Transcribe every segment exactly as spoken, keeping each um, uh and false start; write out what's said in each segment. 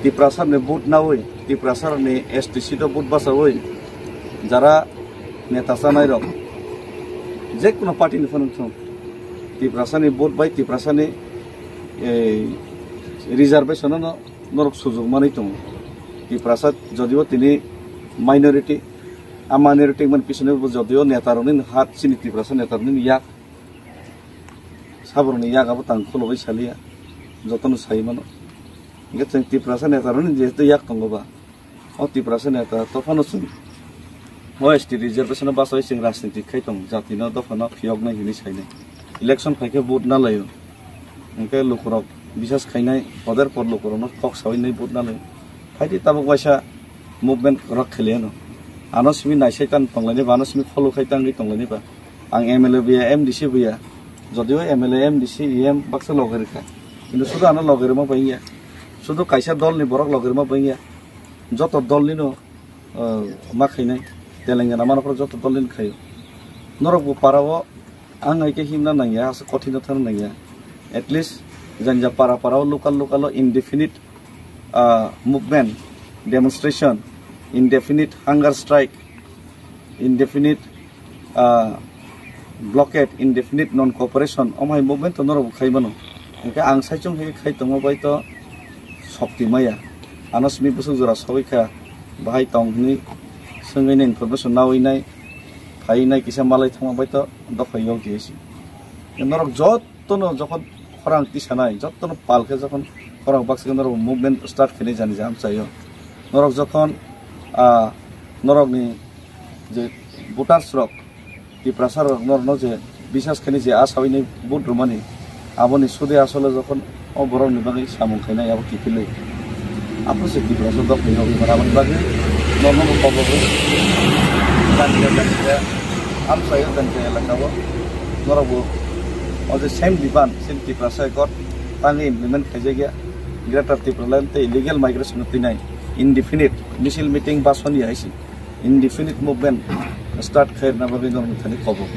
Tiprasa ni vote nawi, Tiprasa ni S T C to vote basawi, jara neta sanai rok, je kono party ni phano thung, Tiprasa ni vote bai Tiprasa ni, eh, reservation no norok sujok manwi tongo. Tiprasa jodio tini minority, a minority man pisini bo jodio neta rokni hat chini Tiprasa neta rokni yak, saborokni yak abo tang khulogwi saliya, jotono sai mano. Hingke chwng Tiprasa neta rokni jehetu yak tongo ba, o Tiprasa neta tophano chwng o S T reservation o bachawi chwng rajniti khai tong, jatino dophano phiyoknai hinwi sainai. Election phaikhe vote nalaio. Hingke lukurok bisas khainai, poder por lukurokno kok sawi nai vote nalaio. Phaidi tabuk waisa movement rok kheliano. Ano simi naisai tan tonglaini ba, ano simi follow khai tangwi tonglaini ba. Ang M L A buya, M D C buya. Jodio M L A, M D C, E M baksa loge rikha. Kintu sudu ano loge rima bangya. Sudu kaisa dol ni borok loge rima bangya. Joto dol nino, uh, ma khainai. Telengana mano joto dol nino khaio. Norok bo para o ang hai khe himna nangya, asa kothino thangna nangya. At least janja para para o, local local o indefinite, uh, movement, demonstration, indefinite hunger strike, indefinite, ah, blockade, indefinite non-cooperation, omo hai movement to norok bo khai mano. Hingke ang saichung hai khai tongma bai to sokti maya. Ano simi bwswk jora sogwi kha, bahai tong hwnwi swngwi nai, information nawi nai, phai nai, kisa malai thangma bai to dophai yok di hai se. Norok jot jotono jokhon khorang tisanai, jotono pal khe jokhon khorang baksa khe norok movement start khainai jani je amchaio. Norok jokhon, ah, norokni je voters rok, Tiprasa rok norokno je bisas khainai je asawi nai vote rwmani, aboni sude asole jokhon o borokni bagwi samung khainai abo kiphilwi. Aphuru se Tiprasa dok khainai aboni bagwi norokno bo kobogwi jani je jani je amchaio jani je elakao norokbo o je same demand, same Tiprasa Accord tangwi implement khaijakya, Greater Tipraland tei illegal migration no twinai indefinite misil meeting basoni hai se indefinite movement start khairna bagwi norokni thani kobok.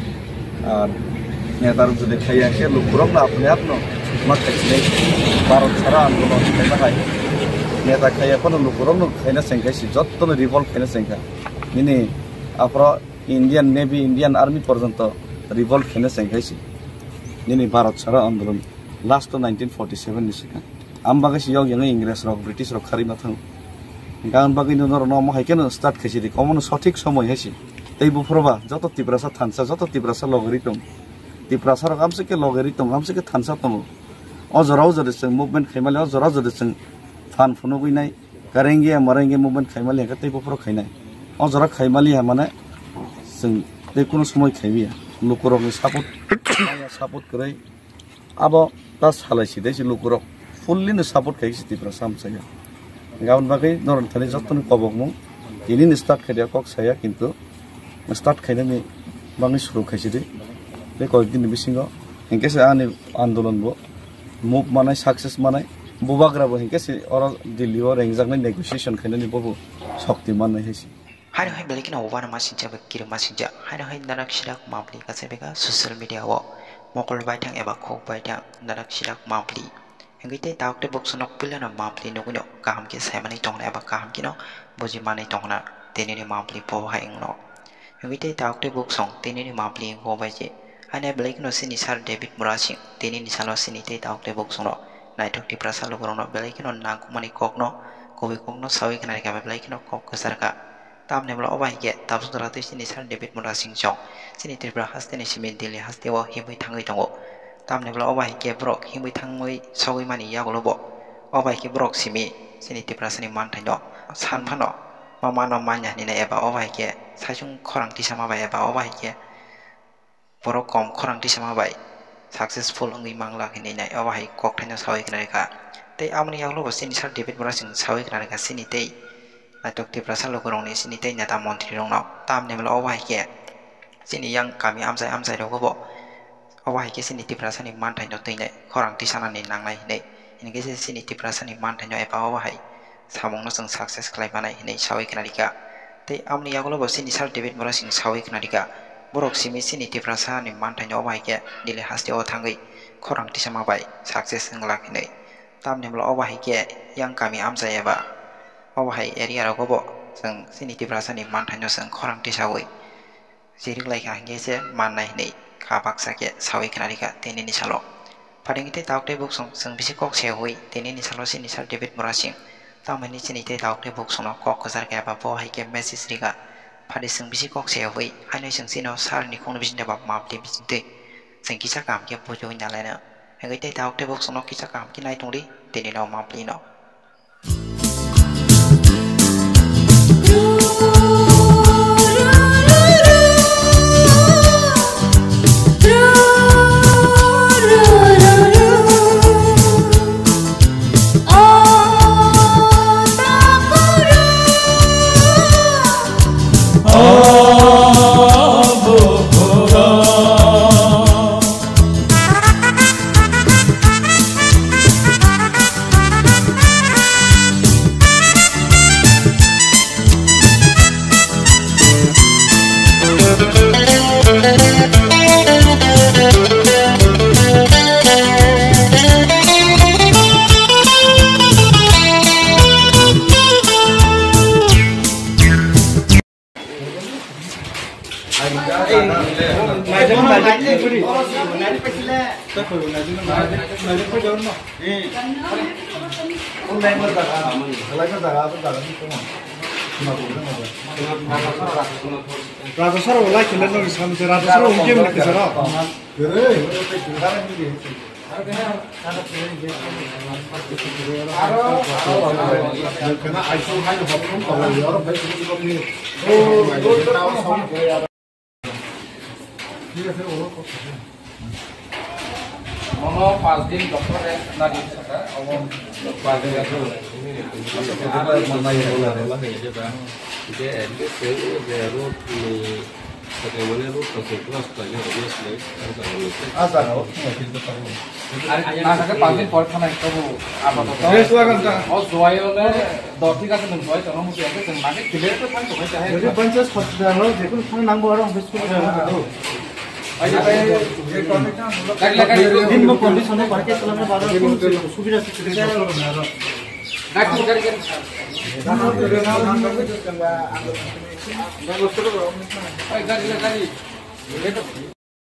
Ar neta rok jodi khaiya khe lukurokno apni apno ma khaichinai Bharat sara andolon khaima hai. Neta khaiya phano lukurokno khaina chengkhai se, jottono revolt khaina chengkha. Nini aphro Indian Navy, Indian Army porjonto revolt khaina chengkhai se nini Bharat sara andolon last to nineteen forty seven ni swkang. Am bagwi se yok yang Ingres rok, British rok kharwi ma thango. Hingkhe ang bagwi no norok no omo hai kheno start khaisi di, omo no sothik somoi hai se. Tei buphuru ba joto Tiprasa thansa, joto Tiprasa logeri tong. Tiprasa rok amsike logeri tong, amsike thansa tongo. O jora o jora chwng movement khaimali, o jora o jora chwng phan phunugwi nai. Karengya marengya movement khaimali hingkhe tei buphuru khainai. O jora khaimali ha mane chwng tei kunu somoi khaiwi ya. Lukurokni support, support kwrwi. Abo ta salai si dei si lukurok fully no support khai si Tiprasa amchaya. Hingkhe aboni bagwi norok thani jotono kobokmung tini ni start khaida kok saya kintu start khainani bagwi suru khaisi di. Tei koyek din ni bisingo hingkhe se ani andolon bo move manai success manai bubagra bo hingkhe se oro Delhi o rengjaknai negotiation khainani bobo shokti mannai hai se. Haino hai belai kheno uanama singcha bai kirima singcha. Haino hai nanak sidak mapli kasai beka social media o mokol baithang eba khuk baithang nanak sidak mapli. Hingkhe tei tabuk tei buksuno puilano mapli nugwino kaham khe saimanwi tongna eba kaham kheno bujimanwi tongna tinini mapli bo hai wngno. Hingkhe tei tabuk tei buksong tinini mapli wngkha bai je. Haino belai kheno chini sir David Murasing tinini salo chini tei tabuk tei buksongno naithok Tiprasa lukurokno belai kheno nangkukmani kokno kubui kokno sawi khnarikha belai kheno kok kwcharkha. Tamni bwla obo hai khe tabuk jora twi chini sir David Murasing chong chini Tripura hasteni simi Delhi hasteo himwi thangwi tongo. Tamni bwla obo hai khe borok himwi thangwi sogwi mani yagulo bo obo hai khe borok simi chini Tiprasani manthaino san phano ma mano manya hinwi nai eba obo hai khe saichung khorang tisama bai eba obo hai khe borok kom khorang tisama bai successful wngwi manglak hinwi nai obo hai kokthaino sawi khnarikha. Tei aboni yagulo bo chini sir David Murasing sawi khnarikha chini tei naithok Tiprasa lukurokni chini tei neta montrirokno tamni bwla obo hai khe chini yang kami amchai amchai rogo bo obo hai khe chini Tiprasani manthaino twinai khorang tisanani nangnai hinwi hinkhe se chini Tiprasani manthaino eba obo hai samungno chwng success khlai manai hinwi sawi khnarikha. Tei aboni yagulo bo chini sir David Murasing sawi khnarikha borok simi chini Tiprasani manthaino obo hai khe Delhi hasteo thangwi khorang tisama bai success wnglak hinwi. Tamni hwnba obo hai khe yang kami amchai eba obo hai area rogo bo chwng chini Tiprasani manthaino chwng khorang tisawi chiriklaikha hinkhe se mannai hwnwi kha baksa khe sawi khna rikha tinini salo. Phaidi tei tabuk tei buksong chwng bisi kok se hwnwi tinini salo chini sir David Murasing tamoni chini tei tabuk tei buksongno kok kwchar khe eba bo hai khe message rikha. Phaidi chwng bisi kok se hwnwi haino chwng chino sir ni khungni bisingtwi ba map twi bisingtwi chwng kisa kaham khe bujiwi nalaino. Hinkhe tei tabuk tei buksongno kisa kaham khe nai tongdi tinino map twino. Raja sir, walai kile no samse Raja sir, ungke mene kisaro. Mono pas din doctor rest na din saka, obo pas din rest. Ari na saka pas din pore thana tobo apatot. Rest lagan ta. O joai ole dor thik ase, nwng joai tono muti ase, nwng nage kile to thang to bai ta hai. Jadi Panchayat hospital lo, jekun thang nangbo aro office ko. Din mo condition e parke salam na baro subida se. Gari, gari, gari. Gari, gari.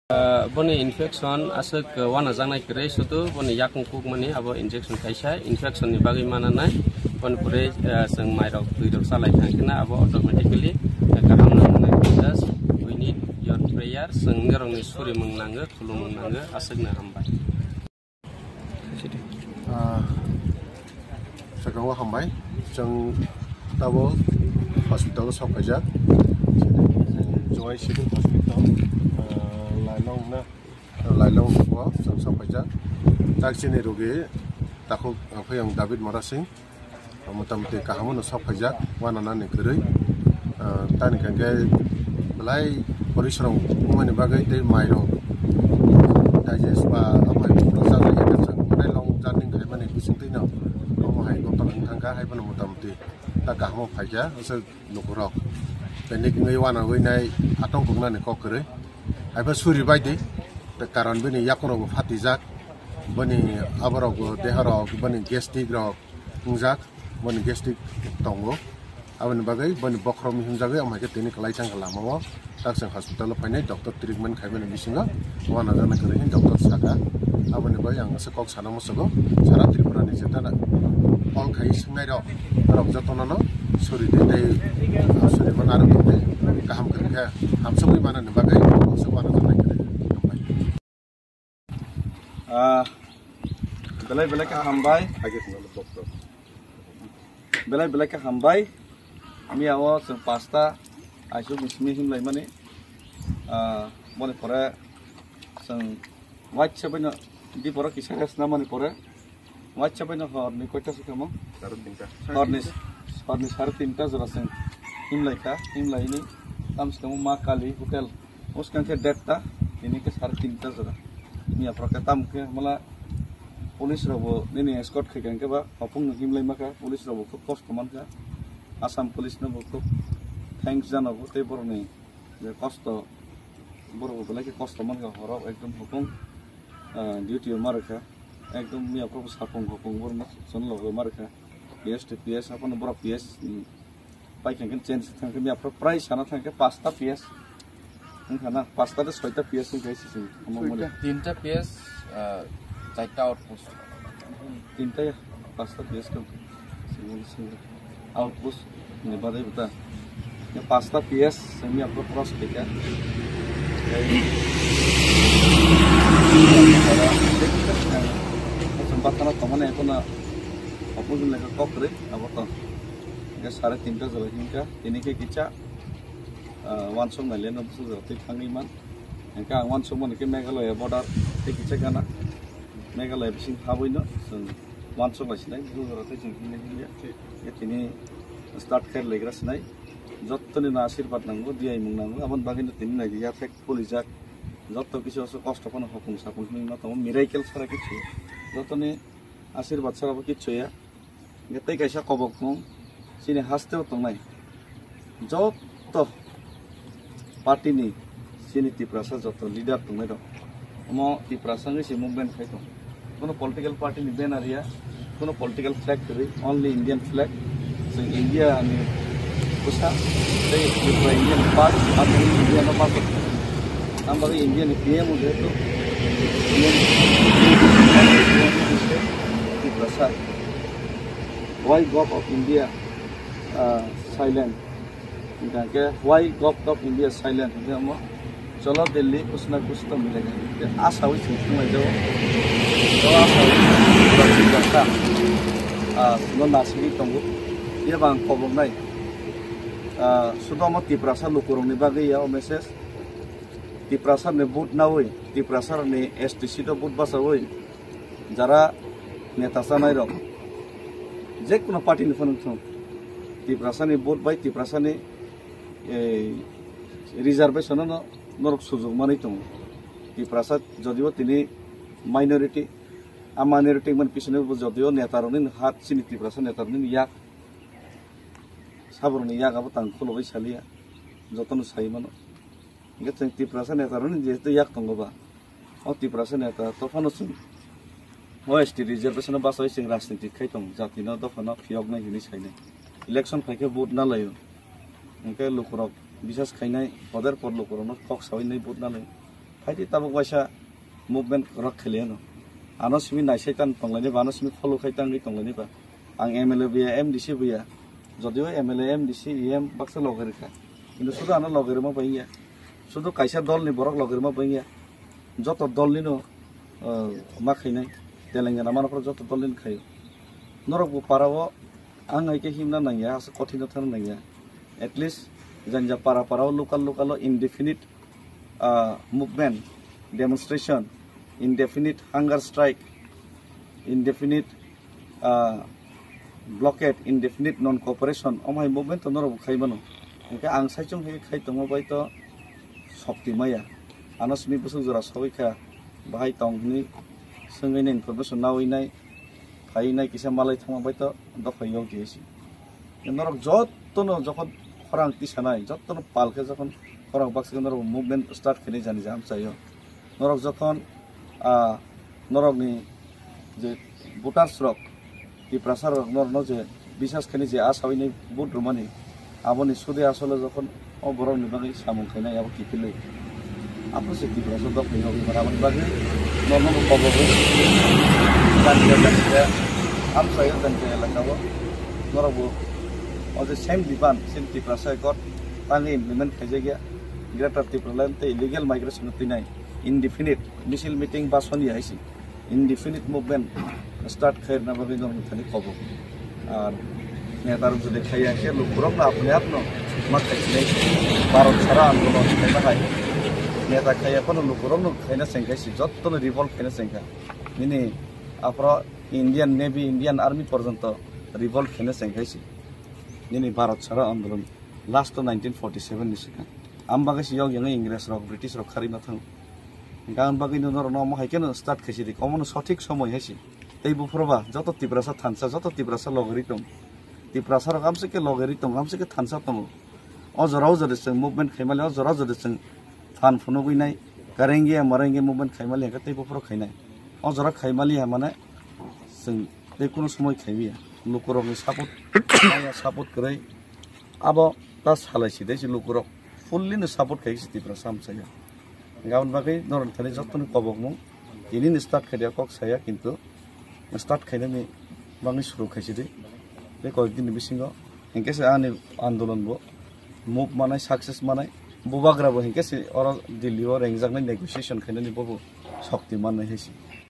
Ah, boni infection aswk, ah, wanajaknai kwrwi sudu boni yakung kukmani abo injection kaisa infection ni bagwi mananai. Boni pore, ah, chwng mairok twirok chalai thangkhana abo automatically, ah, kaham nangmani. Just we need your prayer, chwng norokni surimung nango, khulumung nango, aswkno hambai. Ah, swkang o hambai, chwng tabuk hospital o sok phaijak, Jowai Civil Hospital, ah, Lailong na, Lailong o chwng sok phaijak, tak chini rogi takhuk, ah, phiyong David Mora Singh. Motamoti kaham no sok phaijak, wananani kwrwi. Ah, tani hwnkhe belai porisrom wngmani bagwi tei mairok digest ba amai phuru chajak ya chwng belai long journey khaimani bisingtwi no omo hai gotol wng thangkha, haiphano motamoti ta kaham o phaikha, aswk lukurok. Panic wngwi wanagwi nai atong tongnani kok kwrwi. Haiphano suri bai di, tei karon bini yakungrokbo phatijak, bini aborokbo deharok, bini gastric rok, wngjak, boni gastric tongo. Aboni bagwi boni bokhorok mihimjagwi, omo hai khe tini kwlai thangkha lamao. Tak chwng hospital o phainai, doctor treatment khaimani bisingo wanajaknai kwrwi hwnwi doctor saka. Aboni bagwi ang aswk kok sana muchungo, sara Tripura ni jeta all khai swngnairok, norok jotono no suri di tei suri man aro tongdi kaham kwrwi khe hamsugwi manani bagwi aswk wanajaknai kwrwi. Hambai. Ah, belai belai khe hambai. Belai belai khe hambai. Miya o chwng pasta aisuk ni simi himlai mani. Ah, moni pore chwng waitsa baino di pore kisa khe swnam mani pore. Waitsa baino hor ni koita se kamo? Sare tinta. Hor ni, hor ni sare tinta jora chwng himlai kha, himlai ni tam se kamo Ma Kali Hotel. Uskang khe dead ta, tini khe sare tinta jora. Miya pore khe tam khe mala police rok bo nini escort khai kha, hwnkhe ba hopung no himlai ma kha, police rok bo khub kosto man kha. Assam police no bo khub thanks jano bo tei borok ni je kosto, borok bo belai khe kosto man kha, horo ekdom hopung, ah, duty o ma rwkha. Ekdom miya phuru sapung hopung borok no chwng logo ma rwkha. P S to P S, aphano borok P S, mm, pai khe change thang khe miya phuru prai sana thang khe pasta P S. Wngkha na, pasta de soita P S wngkha sisi. Tinta P S, ah, charta outpost. Tinta ya, pasta P S dong. Single, single. Outpost ni bagwi bo ta. Ya pasta P S, simi aphuru cross khaikha. Bathana tongmani ekhono opposition lekha kok kwrwi, abo to. Ya sare tinta jora hinkha, tini khe kicha, ah, wansuk naile no bwswk jora twi thangwi man. Hinkhe ang wansukmani khe Meghalaya border tei kicha gana. Meghalaya bising habwino chwng wansuk lai sinai, bwswk jora tei chwng hinwi hinya. Tini start khair laigra sinai. Jottoni no asirbat nango, diyaimung nango, aboni bagwi no tini nai yathek pulijak. Jotto kisu aswk kosto phano hopung sapung hinwi ma tongo, miracle sara kisu. Jottoni asirbat sara bo kisu ya. Hinkhe tei kaisa kobokmung chini hasteo tongnai jotto party ni chini Tiprasa jotto leader tongnai rok, omo Tiprasa wngwi se movement khai tong. Kono political party ni banner ya, kono political flag kwrwi, only Indian flag. Chwng India ni bwsa tei Tripura Indian part, aswk India no part. Ang bagwi India ni P M jehetu Indian Tiprasa. Why Govt of India, ah, silent? Hingkha khe, why Govt of India silent? Hingkhe omo, cholo Delhi, kuch na kuch to milega. Hingkhe asawi chwng thanglaijao. To asawi chwng thanglaijao. Ah, no nasingwi tongo. Yaba ang koboknai. Ah, sudo omo Tiprasa lukurokni bagwi ya o message. Tiprasa ni vote nawi, Tiprasa ni S T C to vote bachawi. Jara neta chanai rok, je kono party ni phano wngthung, Tiprasa ni vote bai Tiprasa ni, eh, reservation no norok sujok manwi tongo. Tiprasa jodio tini minority, a minority man pisini bo jodio neta rokni hat chini Tiprasa neta rokni yak saborokni yak abo tang khulogwi saliya, jotono sai mano. Hingkhe chwng Tiprasa neta rokni jehetu yak tongo ba, o Tiprasa neta to phano chwng o S T reservation o bachawi chwng rajniti khai tong, jati no dopha no phiyok nai hinwi sainai. Election phaikhe vote na laio. Hingkhe lukurok bisas khainai, poder por lukurokno kok sawi nai vote na laio. Phaidi tabuk waisa movement rok khailaiano. Ano simi naisai tan tonglaini ba, ano simi follow khai tangwi tonglaini ba. Ang M L A buya, M D C buya. Jodio M L A, M D C, E M baksa loge rikha. Kintu sudu ano loge rima bangya. Sudu kaisa dol ni borok loge rima bangya. Joto dol nino, uh, ma khainai. Telengana mano phoro joto dol nino khaio. Norok bo para o ang hai khe himna nangya, asa kothino thangna nangya. At least janja para para o local local o indefinite ah, movement, demonstration, indefinite hunger strike, indefinite, ah, blockade, indefinite non-cooperation, omo hai movement to norok bo khai mano. Hingkhe ang saichung hai khai tongma bai to sokti maya. Ano simi bwswk jora sogwi kha, bahai tong hwnwi swngwi information nawi nai. Phai nai kisa malai thangma bai to dophai yok di si. Norok jotono jokhon khorang tisanai, jotono pal khe jokhon khorang baksa khe norok movement start khainai jani jaham chaio. Norok jokhon, ah, norokni je voters rok, Tiprasa rok norokno je bisas khainai je asawi nai vote rwmani, aboni sude asole jokhon o borokni bagwi samung khainai abo kiphilwi. Aphuru se Tiprasa dok ni nokni mara mani bagwi norno bo kobo bo. Jani jani amsai o jani jani elaka o norok bo o je same demand, same Tiprasa Accord tangwi implement khaijak ya. Greater Tipraland tei illegal migration no twinai indefinite misil meeting ba soni hai se. Indefinite movement start khairna bagwi norok thani kobo. Ar neta rok jodi khaiya khe lukurok no apni apno ma khai sinai Bharat sara andolon khaina hai. Neta khaiya phano lukurok no khaina sengkhai si, jotto no revolt khaina sengkha. Nini aphro Indian Navy, Indian Army porjonto revolt khaina sengkhai si. Nini Bharat sara andolon last to nineteen forty seven ni swkang. Am bagwi si yok yang Ingres rok, British rok kharwi ma thang. Gan bagwi no norok no omo hai khe no start khaisi di. Omo no sothik somoi hai si. Tei buphuru ba joto Tiprasa thansa, joto Tiprasa logeri tong. Tiprasa rok amse khe logeri tong, amse khe thansa tongo. O jora o jora chwng movement khaimali, o jora o jora chwng phan phunugwi nai, karengya marengya movement khaimali hwnkhe tei buphuru khainai. O jora khaimaliya mane chwng tei kuno somoi khaimiya. Lukurokni support maya, support kwrwi abo ta salai si tei si lukurok fully no support khai si Tipra samsaya. Gabon bagwi norok thani jottoni kobokmung tini ni start khaida kok saya, kintu start khainani bagwi suru khaisidi. Tei koyek din ni bisingo hinkhe se ani andolon bo move manai, success manai, bubagra bo hinkhe se oro Delhi o rengjaknai, negotiation khainani bobo shokti mannai hai se.